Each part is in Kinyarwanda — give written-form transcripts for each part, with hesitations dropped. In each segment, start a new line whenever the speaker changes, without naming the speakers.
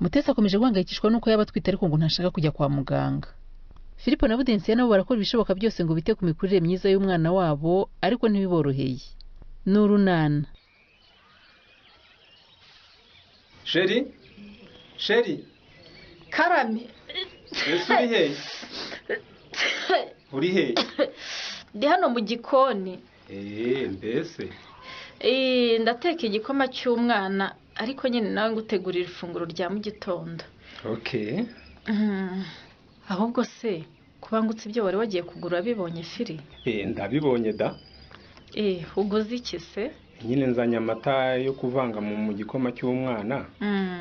Mutesi akomeje guhangayikishwa nuko yaba atwite ariko ngo ntashaka kujya kwa muganga. Filipo na Budensiya nabo barakora ibishoboka byose ngo bite ku mikurire myiza y'umwana wabo, ariko ntibiboroheye. Ni urunana.
Sheri? Sheri?
Karame.
Ese uri he? Uri he?
Ndi hano mu gikoni.
Mbese?
Ndateka igikoma cy'umwana, ariko nyine nawe ngutegurira ifunguro rya mu gitondo.
Okay.
Ahubwo se kubangutse ibyo wari wagiye kugura bibonye Firi?
Ndabibonye da.
Uguze iki se?
Nyine nzanye amata yo kuvanga mu gikoma cy'umwana,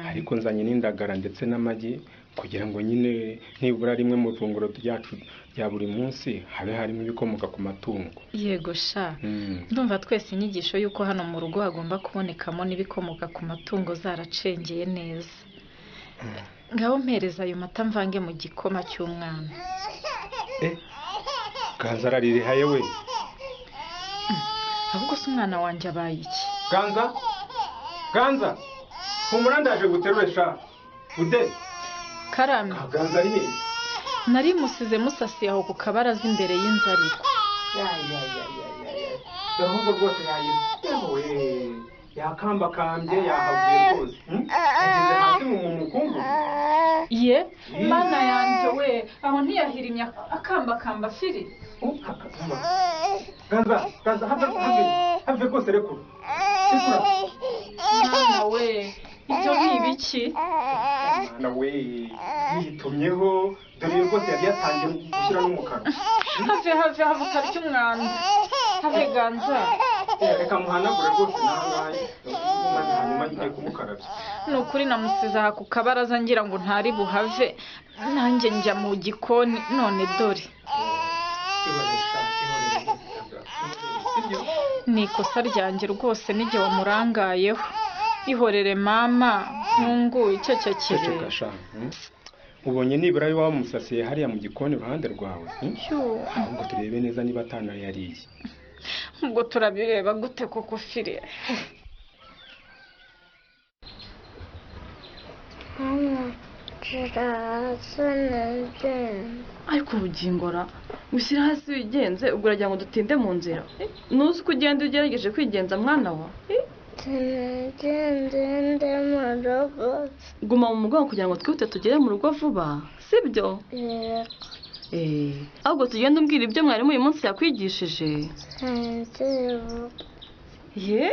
ariko nzanye n'indagara ndetse n'amagi kugira ngo nyine nibura rimwe mu ifunguro ryacu rya buri munsi habe harimo ibikomoka ku matungo.
Yego sha. Ndumva twese inyigisho yuko hano mu rugo hagomba kubonekamo n'ibikomoka ku matungo zaracengeye neza. Ngaho mpereza ayo mata mvange mu gikoma cy'umwana.
Ganza araririhaye we.
Ahubwo se umwana wanjye abaye iki?
Ganza? Ganza? Humura ndaje guterure sha. Ude?
Karame.
Ganza ari he?
Nari musize musasiye aho ku kabaraza imbere y'inzu ariko.
Ya. Ahubwo rwose yayize. Yakambakambye yahavuye rwose. Ageze hasi mu mukungu.
Ye, mana yanjye we, aho ntiyahirimye akambakamba Firi.
Ganza, Ganza, have rwose rekura. Rekura.
Mwana we, ibyo ni ibiki?
Mwana we, yitumyeho, dore rwose yari yatangiye gushyira n'umukara.
Have ukarya umwanda. Have Ganza.
Reka muhanagure rwose nangaye, maze hanyuma ngiye kumukarabya.
Ni ukuri namusize aha ku kabaraza ngira ngo ntari buhave, nanjye njya mu gikoni none dore. Ni ikosa ryanjye rwose n'igihe wamurangayeho. Ihorere mama, nkungu icecekere.
Ceceka sha. Ubonye nibura yo wamusasiye hariya mu gikoni iruhande rwawe. Ahubwo turebe neza niba atanayariye.
Ubwo turabireba gute koko Firi?
Ariko ubugingo ra ushyira hasi wigenze, ubwo uragira ngo dutinde mu nzira. Nuzi uko ugenda ugerageje kwigenza mwana wa.
Sinagende mu rugo.
Guma mu mugongo kugira ngo twihute tugere mu rugo vuba, sibyo? Ahubwo tugende umbwira ibyo mwarimu uyu munsi yakwigishije. Ye,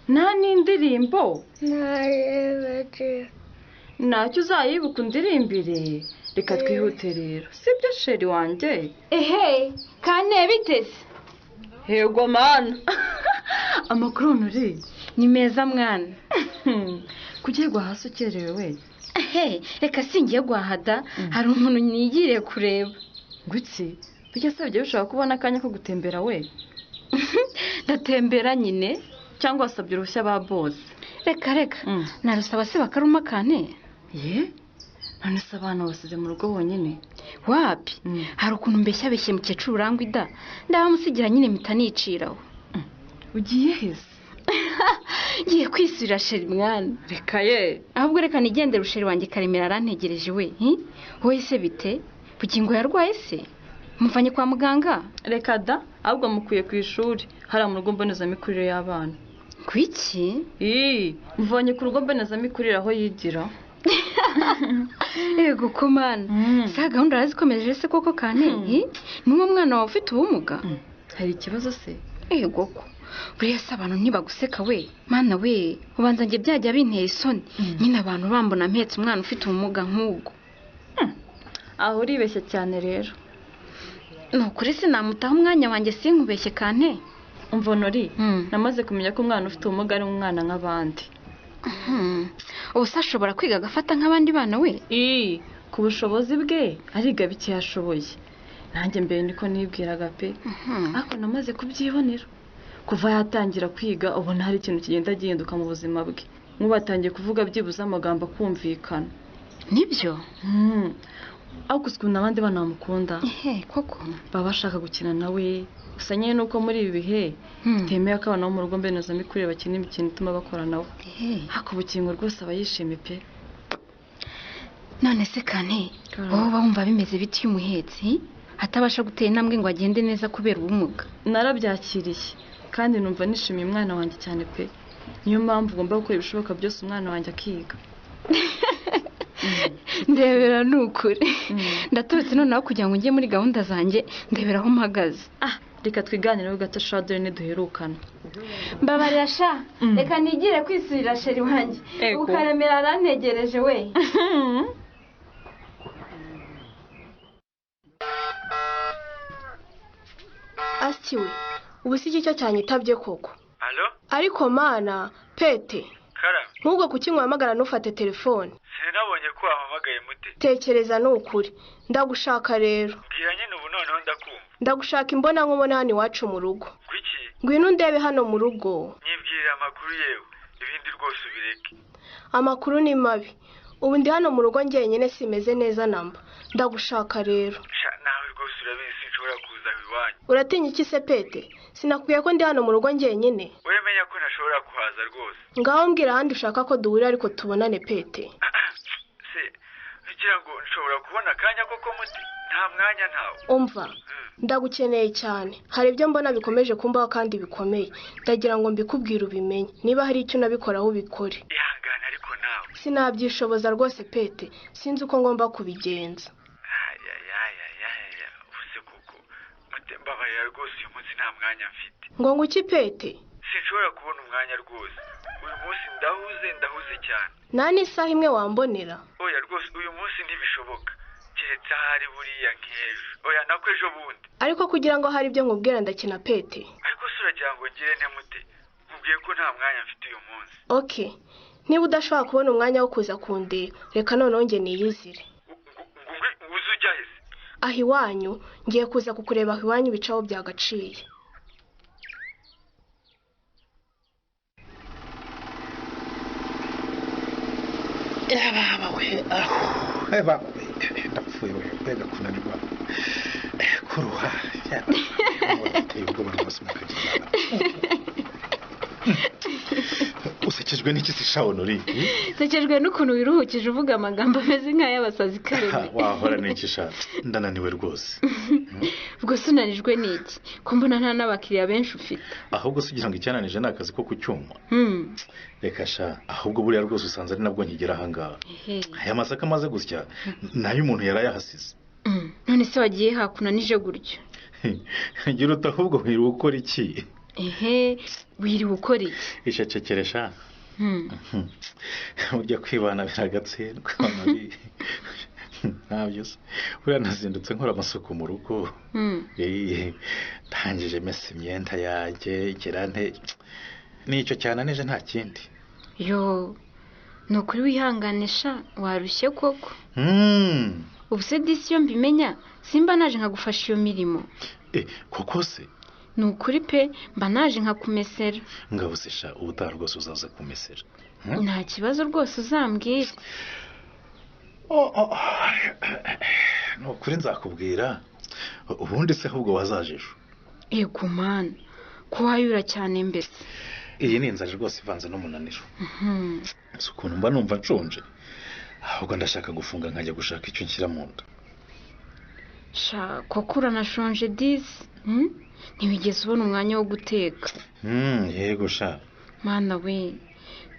nta n'indirimbo. Ntacyo uzayibuka undirimbire. Reka twihute rero, sibyo sheri wanjye?
Ehe, kane biteze.
Yego mana. Amakuru uri
ni meza mwana.
Kugiye guhaha ukerewe we?
Ehe, reka singiye guhahada, hari umuntu nigiriye kureba.
Ngutsi, bijya se bijya bishobora kubona akanya ko gutembera we?
Ndatembera nyine.
Cyangwa wasabye uruhushya ba boss?
Reka reka, narusaba se bakaruma kane.
Ye? None se abana basize mu rugo bonyine?
Wapi? Hari ukuntu mbeshya beshye mukecuru urangwa ida, ndabamusigira nyine mpita niciraho.
Ugiye hese?
Ngiye kwisubira sheri mwana.
Reka ye.
Ahubwo reka nigendere usheri wanjye Karemera arantegereje we. Wowe se bite? Bugingo yarwaye se? Muvanye kwa muganga?
Reka da, ahubwo mukwiye ku ishuri, hariya mu rugo mbonezamikurire y'abana.
Kuiki?
Muvanye ku rugo mbonezamikurire aho yigira.
Yego ko mana. Sa gahunda arazikomeje se koko kane? N'uwo mwana wawe ufite ubumuga?
Hari ikibazo se?
Yego ko. Buriya se abantu ntibaguseka we? Mana we, ubanza nge byajya bintera isoni. Nyine abantu bambona mpetse umwana ufite ubumuga nk'ubwo.
Aho uribeshya cyane rero.
Nukuri sinamutaho umwanya wanjye sinkubeshye kane.
Umva Nori, namaze kumenya ko umwana ufite ubumuga ari umwana nk'abandi.
Ubu se ashobora kwiga agafata nk'abandi bana we?
Ku bushobozi bwe ariga bike yashoboye. Nanjye mbere niko nibwiraga pe. Ariko namaze kubyibonera. Kuva yatangira kwiga ubona hari ikintu kigenda gihinduka mu buzima bwe. Nk'ubu atangiye kuvuga byibuze amagambo akumvikana.
Nibyo?
Ariko ukuntu abandi bana bamukunda.
Koko
baba bashaka gukina nawe. Gusa nyine nuko muri ibi bihe bitemewe ko abana bo mu rugo mbonezamikurire bakina imikino ituma bakora nawe. Ariko ubukingo rwose aba yishimye pe.
None se Kane, wowe uba wumva bimeze biti iyo umuhetsi atabasha gutera intambwe ngo agende neza kubera ubumuga?
Narabyakiriye kandi numva nishimiye umwana wanjye cyane pe. Niyo mpamvu ugomba gukora ibishoboka byose umwana wanjye akiga.
Ndebera ni ukuri. Ndaturutse noneho kugira ngo njye muri gahunda zanjye, ndebera aho mpagaze.
Reka twiganireho gato sha, dore ntiduherukana.
Mbabarira sha, reka nigire kwisurira sheri wanjye. Ukaremera arantegereje we.
Asiwe, ubu si cyo cyanyitabye koko?
Allo?
Ariko mana, Pete. Nk'ubwo kuki nkuhamagara ntufate telefone?
Sinabonye ko wampamagaye mute.
Tekereza ni ukuri. Ndagushaka rero.
Mbwira nyine ubu noneho ndakumva.
Ndagushaka imbona nkubona hano iwacu mu rugo.
Kuki?
Ngwino undebe hano mu rugo.
Nyibwirira amakuru yewe, ibindi rwose ubireke.
Amakuru ni mabi. Ubu ndi hano mu rugo njyenyine simeze neza namba. Ndagushaka rero.
Nawe rwose urabizi sinshobora kuza iwanyu.
Uratinya iki se Pete? Sinakubwiye ko ndi hano mu rugo njyenyine.
Wemenya ko ntashobora kuhaza rwose.
Ngaho mbwira ahandi ushaka ko duhurira ariko tubonane Pete.
Se, ugira ngo nshobora kubona akanya koko muti? Nta mwanya ntawe.
Umva, ndagukeneye cyane. Hari ibyo mbona bikomeje kumbaho kandi bikomeye. Ndagira ngo mbikubwire ubimenye. Niba hari icyo unabikoraho ubikore.
Ihangane ariko nawe.
Sinabyishoboza rwose Pete. Sinzi uko ngomba kubigenza.
Mbabarira rwose uyu munsi nta mwanya mfite.
Ngo nguki Pete?
Sinshobora kubona umwanya rwose. Uyu munsi ndahuze cyane.
Nta n'isaha imwe wambonera?
Oya rwose uyu munsi ntibishoboka. Keretse ahari buriya nk'ejo. Oya nako ejo bundi.
Ariko kugira ngo hari ibyo nkubwira ndakina Pete.
Ariko se uragira ngo ngire nte mute? Nkubwiye ko nta mwanya mfite uyu munsi.
Okay. Niba udashobora kubona umwanya wo kuza kundeba, reka noneho njye niyizire.
Ngo ujya he?
Aho iwanyu ngiye kuza kukureba aho iwanyu bicaho byagaciye.
Ndapfuye we, mbega kunanirwa kuruha, biteye ubwoba rwose mukagira. Usekejwe n'iki se sha Honori?
Sekejwe n'ukuntu wiruhukije uvuga amagambo ameze nk'ay'abasazi kareme.
Wahora n'iki sha? Ndananiwe rwose.
Ubwo se unanijwe n'iki? Ko mbona nta n'abakiriya benshi ufite.
Ahubwo se ugira ngo icyananije ni akazi ko ku cyuma. Reka sha, ahubwo buriya rwose usanze ari nabwo nkigera aha ngaha. Aya masaka amaze gusya nayo umuntu yarayahasize.
None se wagiye hakunanije gutyo?
Ngira uti ahubwo wiriwe ukora iki?
Ehe, wiriwe ukora iki?
Icecekere sha. Burya kwibana biragatsindwa. Ntabyo se. Buriya nazindutse nkora amasuku mu rugo. Ndangije mesa imyenda yanjye, ngira nte. Nicyo cyananije nta kindi.
Yo, ni ukuri wihangane sha, warushye koko. Ubu se disi iyo mbimenya, simba naje nkagufasha iyo mirimo.
Koko se?
Ni ukuri pe, mba naje nkakumesera.
Ngabo se sha, ubutaha rwose uzaza kumesera.
Nta kibazo rwose uzambwira.
Ni ukuri nzakubwira. Ubundi se ahubwo wazaje ejo.
Yego mana, ko wayura cyane mbese.
Iyi ni inzara rwose ivanze n'umunaniro. Si ukuntu mba numva nshonje. Ahubwo ndashaka gufunga nkajya gushaka icyo nshyira mu nda.
Sha, koko uranashonje disi. Ntiwigeze ubona umwanya wo guteka.
Yego sha.
Mana we,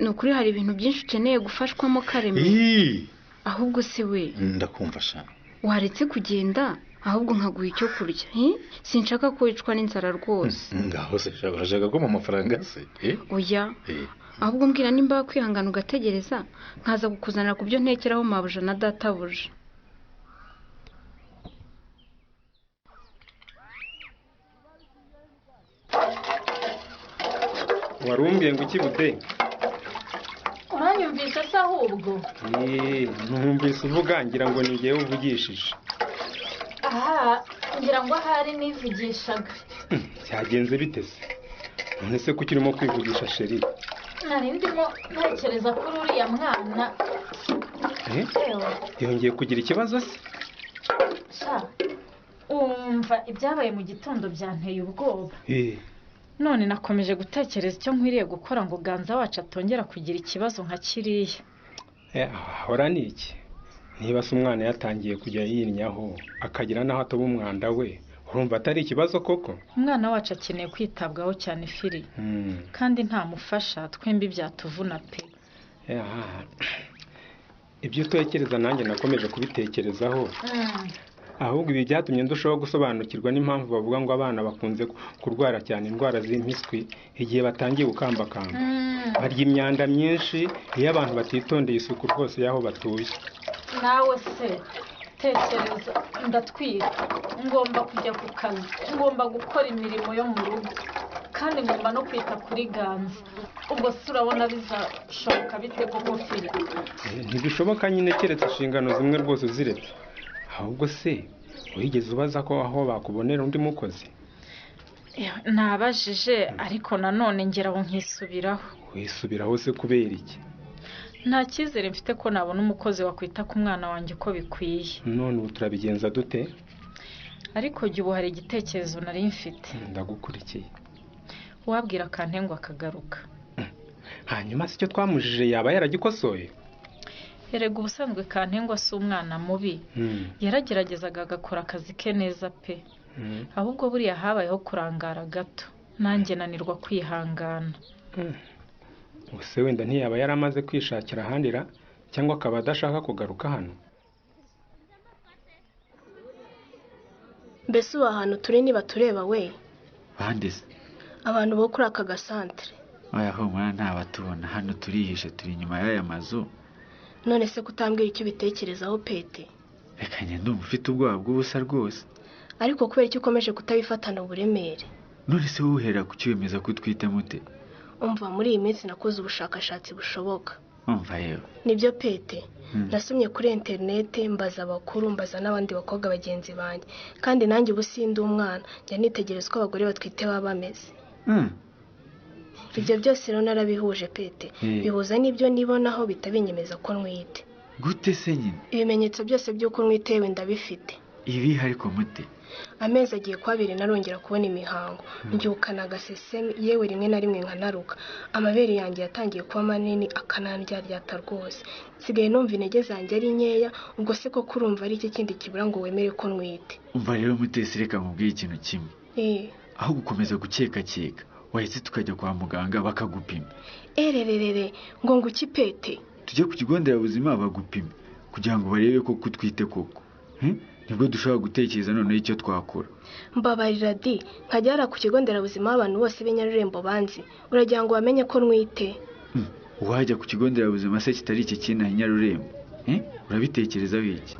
ni ukuri hari ibintu byinshi ukeneye gufashwamo kareme. Ahubwo se we.
Ndakumva sha.
Waretse kugenda ahubwo nkaguha icyo kurya. Sinshaka ko wicwa n'inzara rwose.
Ngaho se sha, urashaka ko mu mafaranga se?
Oya. Ahubwo mbwira nimba kwihangana ugategereza nkaza kukuzanira ku byo ntekeraho mabuja na databuja.
Warumbwiye ngo iki bute?
Uranyumvise se ahubwo?
Numvise uvuga ngira ngo ni njyewe uvugishije.
Aha, ngira ngo ahari nivugishaga.
Cyagenze bite se? None se kuki urimo kwivugisha sheri?
Nari ndimo ntekereza kuri uriya mwana.
Yongeye kugira ikibazo se?
Sha, umva ibyabaye mu gitondo byanteye ubwoba. None nakomeje gutekereza icyo nkwiriye gukora ngo Ganza wacu atongera kugira ikibazo nka kiriya.
Ahora ni iki? Niba se umwana yatangiye kujya yinnyaho akagira n'aho atoba umwanda we, urumva atari ikibazo koko?
Umwana wacu akeneye kwitabwaho cyane Fili. Kandi ntamufasha twembi byatuvuna pe.
Ibyo utekereza nanjye nakomeje kubitekerezaho. Ahubwo ibi byatumye ndushaho gusobanukirwa n'impamvu bavuga ngo abana bakunze kurwara cyane indwara z'impiswi igihe batangiye gukambakamba. Barya imyanda myinshi iyo abantu batitondeye isuku rwose y'aho batuye.
Nawe se tekereza, ndatwita, ngomba kujya ku kazi, ngomba gukora imirimo yo mu rugo, kandi ngomba no kwita kuri Ganza. Ubwo se urabona bizashoboka bite koko Fili?
Ntibishoboka nyine, keretse inshingano zimwe rwose uziretse. Ahubwo se wigeze ubaza ko aho bakubonera undi mukozi?
Nabajije, ariko nanone ngera aho nkisubiraho.
Wisubiraho se kubera iki?
Nta cyizere mfite ko nabona umukozi wakwita ku mwana wanjye uko bikwiye.
None ubu turabigenza dute?
Ariko jya ubu hari igitekerezo nari mfite.
Ndagukurikiye.
Wabwira Kantengwa akagaruka.
Hanyuma se icyo twamujije yaba yaragikosoye?
Erega ubusanzwe Kantengwa si umwana mubi. Yarageragezaga agakora akazi ke neza pe. Ahubwo buriya habayeho kurangara gato, nanjye nanirwa kwihangana.
Ese wenda ntiyaba yaramaze kwishakira ahandira, cyangwa akaba adashaka kugaruka hano?
Mbese ubu ahantu turi niba tureba we?
Bande se?
Abantu bo kuri aka gasantere.
Oya humura ntabatubona, hano turihishe, turi inyuma y'aya mazu.
None se kutambwira icyo ubitekerezaho Pete?
Reka njye ndumva ufite ubwoba bw'ubusa rwose.
Ariko kubera icyo ukomeje kutabifatana uburemere.
None se wowe uhera ku cyo wemeza ko utwite mute?
Umva, muri iyi minsi nakoze ubushakashatsi bushoboka.
Umva yewe.
Nibyo Pete. Nasomye kuri interinete, mbaza abakuru, mbaza n'abandi bakobwa bagenzi banjye. Kandi nanjye ubu sindi umwana, njya nitegereza uko abagore batwite baba bameze. Ibyo byose rero narabihuje Pete. Bihuza n'ibyo nibonaho bitabinyemeza ko ntwite.
Gute se nyine?
Ibimenyetso byose by'uko ntwite yewe ndabifite.
Ibi ariko mute?
Amezi agiye kuba abiri narongera kubona imihango, mbyukana agasesemi, yewe rimwe na rimwe nkanaruka. Amabere yanjye yatangiye kuba manini akanandyaryata rwose. Nsigaye numva intege zanjye ari nkeya. Ubwo se koko urumva ari iki kindi kibura ngo wemere ko ntwite?
Umva rero Mutesi, reka nkubwire ikintu kimwe. Aho gukomeza gukekakeka, wahise tukajya kwa muganga bakagupima.
Erererere, ngo nguki Pete?
Tujye ku kigo nderabuzima bagupime kugira ngo barebe ko utwite koko. Nibwo dushobora gutekereza noneho icyo twakora.
Mbabarira di, nkajya hariya ku kigo nderabuzima abantu bose b'inyarurembo banzi, uragira ngo bamenye ko ntwite?
Wajya ku kigo nderabuzima se kitari iki kinaha i Nyarurembo? Urabitekerezaho iki?